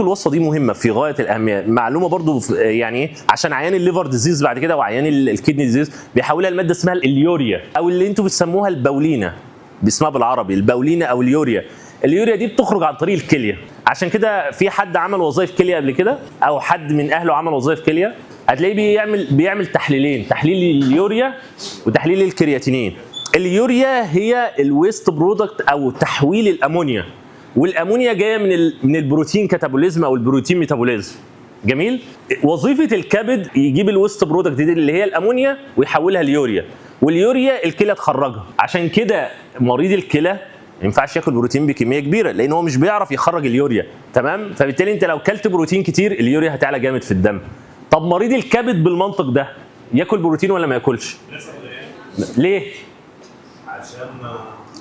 لكم الوصفة دي مهمة في غاية الاهميه، معلومة برضو يعني ايه، عشان عيان ال liver disease بعد كده وعيان ال kidney disease بيحولها لمادة اسمها اليوريا، او اللي انتوا بتسموها البولينا، باسمها بالعربي البولينا او اليوريا. اليوريا دي بتخرج عن طريق الكليه. عشان كده في حد عمل وظائف كليه قبل كده او حد من اهله عمل وظائف كليه، هتلاقيه بيعمل تحليلين، تحليل اليوريا وتحليل الكرياتينين. اليوريا هي ال waste product او تحويل الامونيا، والامونيا جاية من ال protein catabolism او ال protein metabolism. جميل. وظيفة الكبد يجيب ال waste product دي اللي هي الامونيا ويحولها ليوريا، واليوريا الكلى تخرجها. عشان كده مريض الكلى ما ينفعش ياكل بروتين بكمية كبيره، لان هو مش بيعرف يخرج اليوريا. تمام؟ فبالتالي انت لو كلت بروتين كتير اليوريا هتعلى جامد في الدم. طب مريض الكبد بالمنطق ده ياكل بروتين ولا ما ياكلش؟ ليه؟ عشان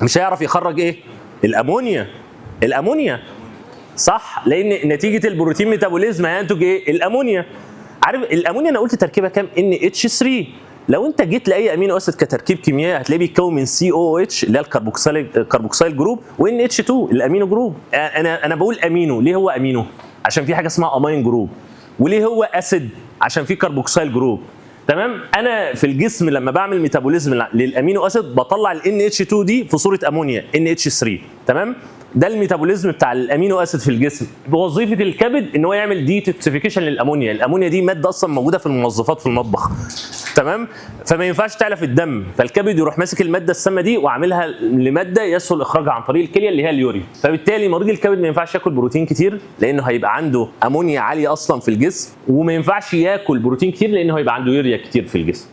مش هيعرف يخرج ايه؟ الامونيا. الامونيا صح، لان نتيجة ال protein metabolism هينتج ايه؟ الامونيا. عارف الامونيا انا قلت تركيبها كام؟ NH3. لو انت جيت لاي amino acid كتركيب كيميائي هتلاقيه بيتكون من COOH اللي هي ال carboxyl group و NH2 ال amino group. انا بقول امينو ليه؟ هو امينو عشان في حاجة اسمها amine group. وليه هو acid؟ عشان في carboxyl group. تمام؟ انا في الجسم لما بعمل metabolism لل amino acid بطلع ال NH2 دي في صوره امونيا NH3. تمام؟ ده ال metabolism بتاع ال amino acid في الجسم. وظيفة الكبد ان هو يعمل detoxification للامونيا. الامونيا دي مادة اصلا موجودة في المنظفات في المطبخ. تمام؟ فما ينفعش تعلى في الدم، فالكبد يروح ماسك المادة السامة دي وعاملها لمادة يسهل اخراجها عن طريق الكلية اللي هي اليوريا. فبالتالي مريض الكبد ما ينفعش ياكل بروتين كتير لانه هيبقى عنده امونيا عالية اصلا في الجسم، وما ينفعش ياكل بروتين كتير لانه هيبقى عنده يوريا كتير في الجسم.